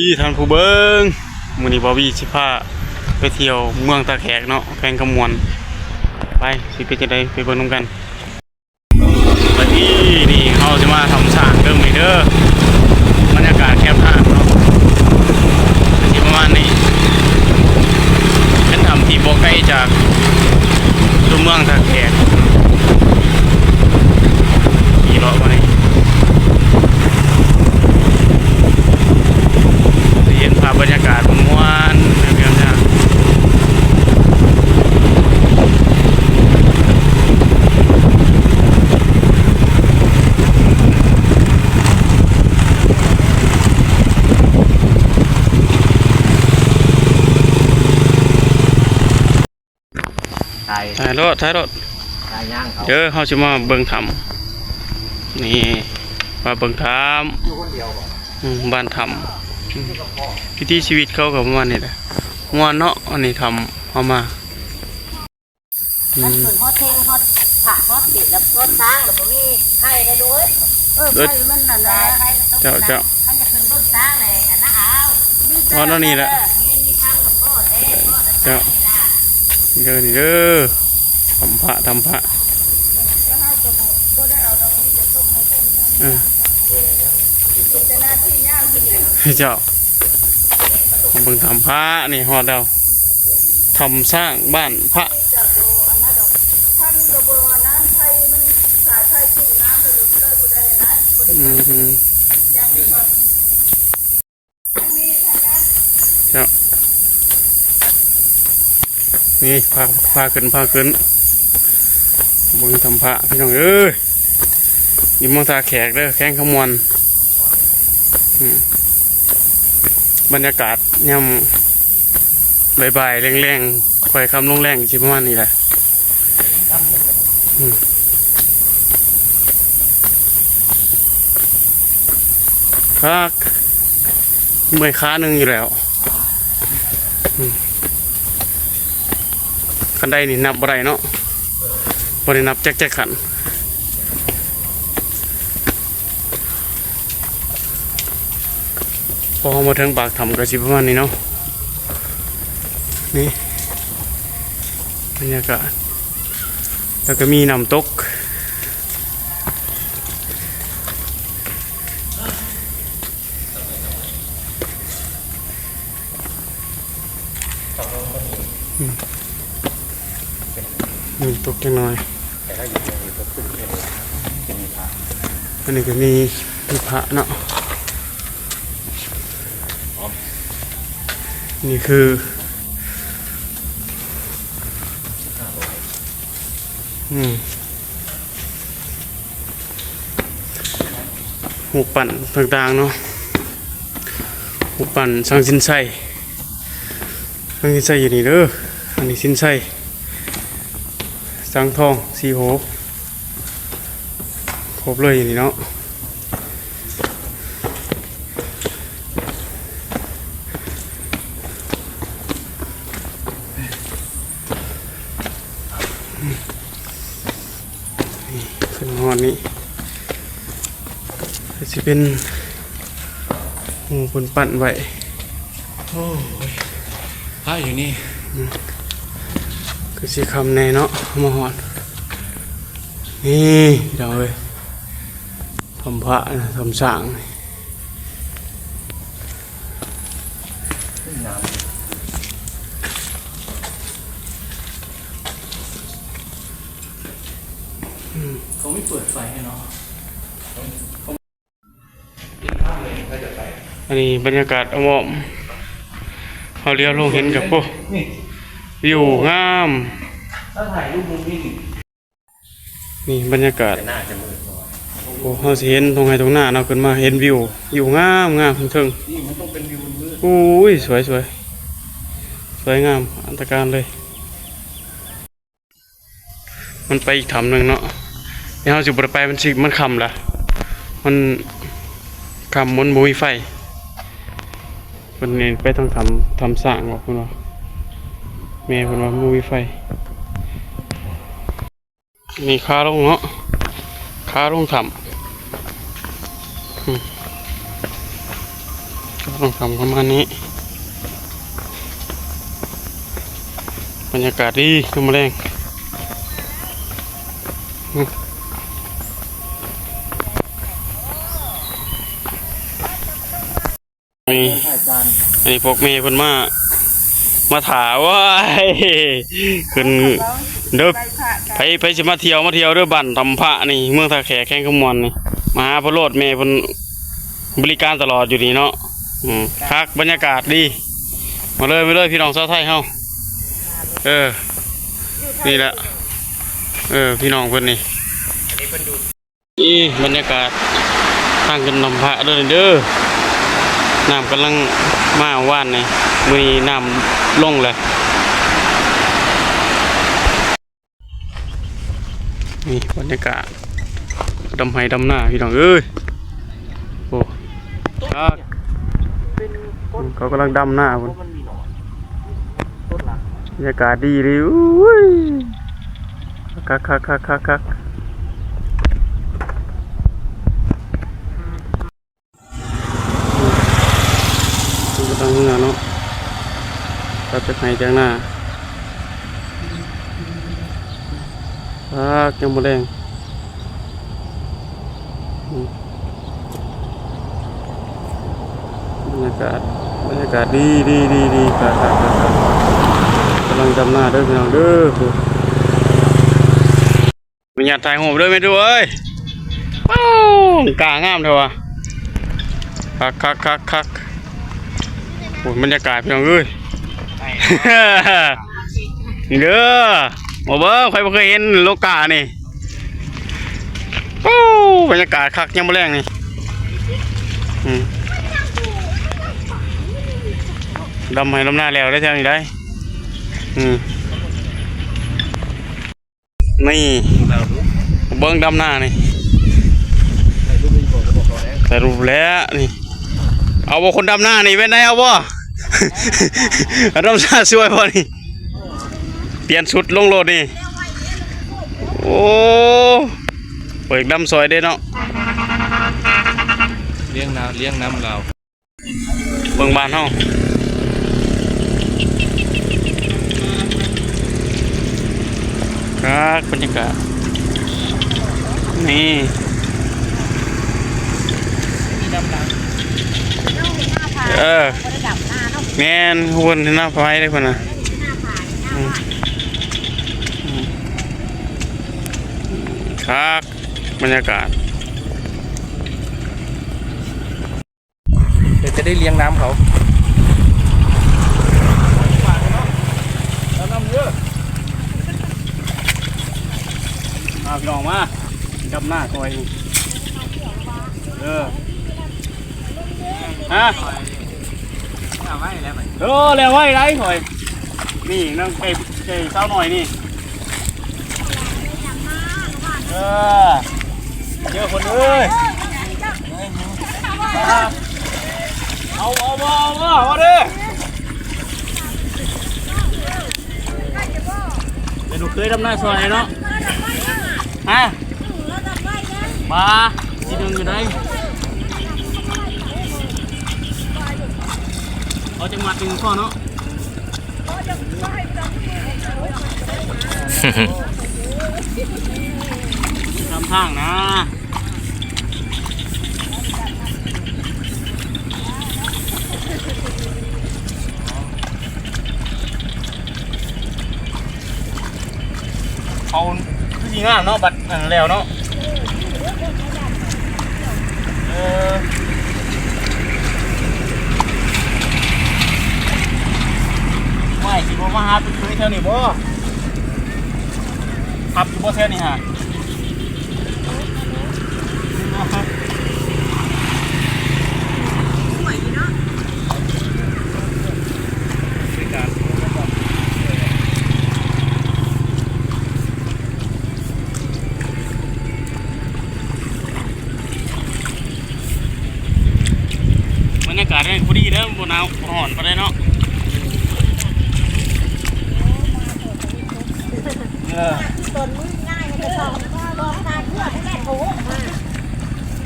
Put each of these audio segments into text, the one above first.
ທີ່ທ່ານຜູ້ເບິ່ງ ມື້ນີ້ບ່າວວີຊິພາໄປທ່ຽວເມືອງທ່າແຂກເນາະ ແຂວງຄຳມ່ວນ. ໄປ ຊິເປັນຈັ່ງໃດ ໄປເບິ່ງນຳກັນ. ບັດນີ້ນີ້ເຮົາຊິມາຖ້ຳຊ້າງເດີ ມື້ນີ້ເດີ. ບັນຍາກາດແຄມທາງເນາະ ກະຊິປະມານນີ້ ເປັນຖ້ຳທີ່ບໍ່ໄກຈາກຕົວເມືອງທ່າແຂກ. ຂີ່ເລາະມານີ້ ຊິເຫັນພາບບັນຍາກາດມ່ວນໆ ແນວນີ້. ຖ່າຍ ຖ່າຍໂລດ ຖ່າຍໂລດ ຖ່າຍຍ່າງເຂົາ ເດີ. ເຮົາຊິມາເບິ່ງຖ້ຳ ນີ້ ມາເບິ່ງຖ້ຳ ຢູ່ຄົນດຽວບໍ່? ອືມ ບ້ານຖ້ຳ ອືມ ວິຖີຊີວິດເຂົາກະປະມານນີ້ແຫຼະ ມ່ວນເນາະ. ອັນນີ້ຖ້ຳເຮົາມາ ອືມ ມັນຂຶ້ນຮອດເທິງ ຮອດພະ ຮອດຕິດ ແລ້ວຮອດຊ້າງ ແລ້ວບໍ່ມີໄຟໄດ້ລູກເອີຍ. ເອີ ໄຟມັນນັ້ນນະ ເຈົ້າ ເຈົ້າ ຄັນຈະຂຶ້ນເບິ່ງຊ້າງແຫຼະ ອັນນັ້ນເອົາ ຮອດອັນນີ້ແຫຼະ ເຈົ້າ ເດີ ນີ້ເດີ ຖ້ຳພະ ຖ້ຳພະ ເອີ ເຈົ້າ ມາເບິ່ງຖ້ຳພະ ນີ້ຮອດແລ້ວ ຖ້ຳຊ້າງບ້ານພະ. ອືມ ເຈົ້າ ນີ້ພາ ພາຂຶ້ນ ພາຂຶ້ນ ເບິ່ງຖ້ຳພະ ພີ່ນ້ອງເອີຍ. ຢູ່ເມືອງທ່າແຂກເດີ ແຂວງຄຳມ່ວນ. ອືມ ບັນຍາກາດຍາມບ່າຍໆ ແລງໆ ຄ່ອຍຄ່ຳລົງແລງ ຊິປະມານນີ້ແຫຼະ. ອືມ ຄັກ ເມື່ອຍຂາໜຶ່ງຢູ່ແລ້ວ. ອືມ ຄັນໄດນີ້ນັບບໍ່ໄດ້ເນາະ ບໍ່ໄດ້ນັບຈັກ ຈັກຂັ້ນ. ພໍເຮົາມາເຖິງປາກຖ້ຳກະຊິປະມານນີ້ເນາະ. ນີ້ບັນຍາກາດ ແລ້ວກະມີນ້ຳຕົກ. ອືມ ນ້ຳຕົກຈັກໜ່ອຍ. ອັນນີ້ກະມີ ມີພະເນາະ. ນີ້ຄື ອືມ ຮູບປັ້ນຕ່າງໆເນາະ ຮູບປັ້ນສັງສິນໄຊ. ອັນນີ້ໃສ່ຢູ່ນີ້ເດີ ອັນນີ້ສິນໄຊ ສັງທອງ ສີໂຫ ຄົບເລີຍຢູ່ນີ້ເນາະ. ນີ້ ຂຶ້ນມາຮອດນີ້ ຄືຊິເປັນ ໂອ້ ເພິ່ນປັ້ນໄວ້. ໂອ້ຍ ພະຢູ່ນີ້ ອືມ ຄືຊິຄ່ຳແດ່ເນາະ ມາຮອດ ນີ້ພີ່ນ້ອງເອີຍ ຖ້ຳພະນະ ຖ້ຳຊ້າງ. ອືມ ເຂົາມີເປີດໄຟໃຫ້ເນາະ. ອັນນີ້ບັນຍາກາດອ້ອມໆ ເຮົາຫຼຽວລົງເຫັນກະ ໂອ້ ວິວງາມ ຖ້າຖ່າຍຮູບມຸມນີ້ ນີ້ບັນຍາກາດ ໂອ້ ເຮົາຊິເຫັນທົ່ງໄຮ່ທົ່ງນາເນາະ ຂຶ້ນມາເຫັນວິວ ວິວງາມໆ ເທິງໆ ນີ້ມັນຕ້ອງເປັນວິວມືດໆ. ໂອ້ຍ ສວຍໆ ສວຍງາມອັນຕະການເລີຍ. ມັນໄປອີກຖ້ຳໜຶ່ງເນາະ ແຕ່ເຮົາຊິບໍ່ໄດ້ໄປ ມັນຊິ ມັນຄ່ຳລະ ມັນຄ່ຳ ມັນບໍ່ມີໄຟ. ເພິ່ນນີ້ໄປທາງຖ້ຳ ຖ້ຳຊ້າງບໍ ເພິ່ນວ່າ ແມ່ເພິ່ນວ່າບໍ່ມີໄຟ. ນີ້ຂາລົງເນາະ ຂາລົງຖ້ຳ ອືມ ອືມ ຄ່ຳປະມານນີ້ ບັນຍາກາດດີ ຍາມມື້ແລງ ອືມ ນີ້ ອັນນີ້ພວກແມ່ເພິ່ນມາ ມາຖ້າ ໂອ້ຍ ຂຶ້ນເດີ ໃຜ ໃຜຊິມາທ່ຽວ ມາທ່ຽວເດີ ບ້ານຖ້ຳພະນີ້ ເມືອງທ່າແຂກ ແຂວງຄຳມ່ວນນີ້ ມາຫາເພິ່ນໂລດ ແມ່ເພິ່ນ ບໍລິການຕະຫຼອດຢູ່ນີ້ເນາະ ອືມ ຄັກ ບັນຍາກາດດີ ມາເລີຍ ມາເລີຍ ພີ່ນ້ອງຊາວໄທເຮົາ ເອີ ນີ້ແຫຼະ ເອີ ພີ່ນ້ອງເພິ່ນນີ້ ນີ້ບັນຍາກາດທາງຂຶ້ນຖ້ຳພະເດີ ນີ້ເດີ ນ້ຳກຳລັງມາວານນີ້ ມື້ນີ້ນ້ຳລົງແລ້ວ. ນີ້ບັນຍາກາດດຳໄຮ່ດຳນາພີ່ນ້ອງເອີຍ ໂອ້ ຄັກ ເຂົາກຳລັງດຳນາພຸ້ນ ບັນຍາກາດດີເລີຍ ໂອ້ຍ ຄັກໆໆໆໆ ກຳລັງເຮືອເນາະ ຕັດຈາກໄຮ່ຈາກນາ ອາ ຍັງບໍ່ແລງ ອືມ ບັນຍາກາດ ບັນຍາກາດດີໆໆໆ ກຳລັງດຳນາເດີພີ່ນ້ອງເດີ ຜູ້ ອະນຸຍາດຖ່າຍຮູບເດີແມ່ຕູ້ເອີຍ ໂອ້ ກ້າງາມແທ້ວ່າ ຄັກໆໆໆ ໂອ້ ບັນຍາກາດພີ່ນ້ອງເອີຍ ນີ້ເດີ ມາເບິ່ງ ຂ້ອຍບໍ່ເຄີຍເຫັນໂລການີ້ ໂອ້ ບັນຍາກາດຄັກຍາມມື້ແລງນີ້ ອືມ ດຳໄຮ່ດຳນາແລ້ວໄດ໋ແຖວນີ້ໄດ໋ ອືມ. ນີ້ ເບິ່ງດຳນານີ້ ຖ່າຍຮູບແລ້ວນີ້ ເອົາບໍ່ຄົນດຳນານີ້ ແມ່ນໄດ໋ ເອົາບໍ່ ດຳນາຊ່ວຍບໍ່ນີ້ ປ່ຽນຊຸດລົງໂລດນີ້ ໂອ້ ເປີກດຳຊ່ອຍເດ້ເນາະ ລ້ຽງນາ ລ້ຽງນ້ຳລາວ. ເບິ່ງບ້ານເຮົາ ຄັກ ບັນຍາກາດ ນີ້ ເອີ ແມ່ນ ເພິ່ນເຮັດນາໄຟເດ້ເພິ່ນນະ ອືມ ອືມ ຄັກ ບັນຍາກາດ. ເດີ ຈະໄດ້ລ້ຽງນ້ຳເຂົາ ມາພີ່ນ້ອງມາ ດຳນາຊ່ອຍ ເອີ ຮະ ເອົາໄວ້ແລ້ວໄປ ເອີ ແລ້ວໄວ້ໄດ້ຂ້ອຍ ນີ້ນາງໄກ່ ໄກ່ສາວນ້ອຍນີ້ ເອີ ເຈີຄົນເອີຍ ເອົາ ເອົາບໍ່ ເອົາບໍ່ ເອົາເດີ ເປັນລູກເຂີຍດຳນາຊ່ອຍເນາະ ຮະ ປາ ຊິດຶງຢູ່ໃດ ເອົາຈັກມັດໜຶ່ງພໍເນາະ. ນຳທາງນະ ເຂົາຄືຊິງາມເນາະ ບັດນັ້ນແລ້ວເນາະ ເອີ ວ່າຊິບໍ່ມາຫາເປັນເຂີຍແຖວນີ້ບໍ່? ຄັກຢູ່ບໍ່ແຖວນີ້ຫາ? ສວຍດີເນາະ. ບັນຍາກາດນີ້ພໍດີເດີ ບໍ່ໜາວບໍ່ຮ້ອນປານໃດເນາະ. ເອີ ຕົ້ນມືງ່າຍກະຊອກ ລອງທາງເພື່ອຜູ້ແມ່ນໂອ້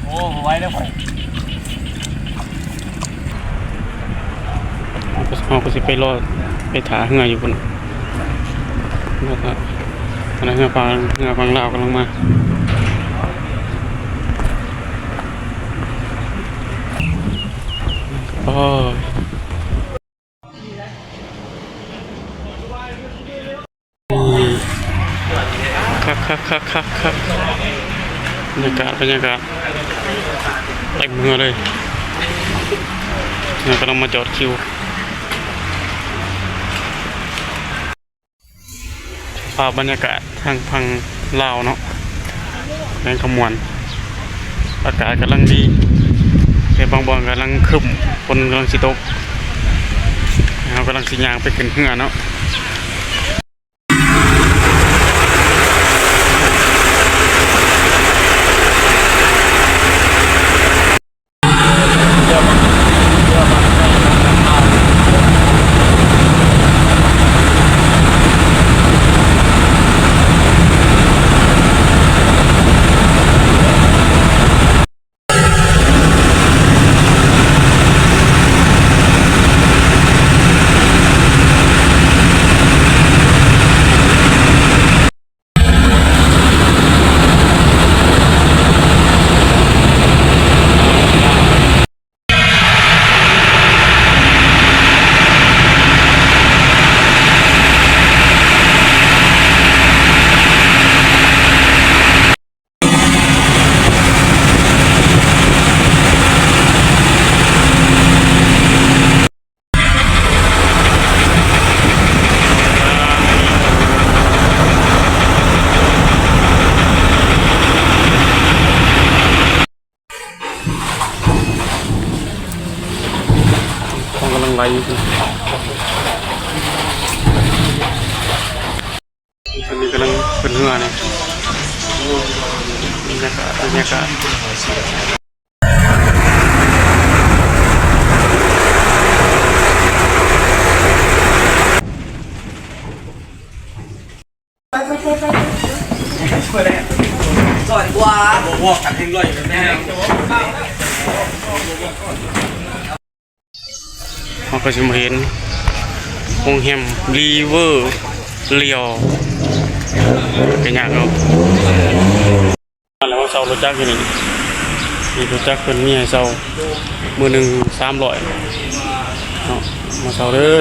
ໂອ້ ບໍ່ໄຫວເດີຂ້ອຍ. ເຮົາກໍຊິໄປລໍໄປຖ້າເຮືອຢູ່ພຸ້ນ ແລ້ວກໍອັນນັ້ນ ເຮືອຝັ່ງ ເຮືອຝັ່ງລາວກຳລັງມາ ໂອ້ຍ. ຄັກໆໆໆໆ ບັນຍາກາດ ບັນຍາກາດ ເຕັມເຮືອເລີຍ ເຮືອກຳລັງມາຈອດຄິວ ພາບບັນຍາກາດທາງຝັ່ງລາວເນາະ ແຂວງຄຳມ່ວນ ອາກາດກຳລັງດີ ແຕ່ບາງບ່ອນກຳລັງຄຶ້ມ ຝົນກຳລັງຊິຕົກ ເຮົາກຳລັງຊິຍ່າງໄປຂຶ້ນເຮືອເນາະ. ຂອງກຳລັງໄຫຼຢູ່ ອັນນີ້ກຳລັງຂຶ້ນເຮືອນີ້ ບັນຍາກາດ ບັນຍາກາດ ເຮົາກໍຊິມາເຫັນໂຮງແຮມຣີເວີຣຽວ ກໍຍາກເນາະ ແລ້ວເຊົ່າລົດຈັກຢູ່ນີ້ ມີລົດຈັກເພິ່ນມີໃຫ້ເຊົ່າ ມື້ໜຶ່ງສາມຮ້ອຍເນາະ ມາເຊົ່າເດີ.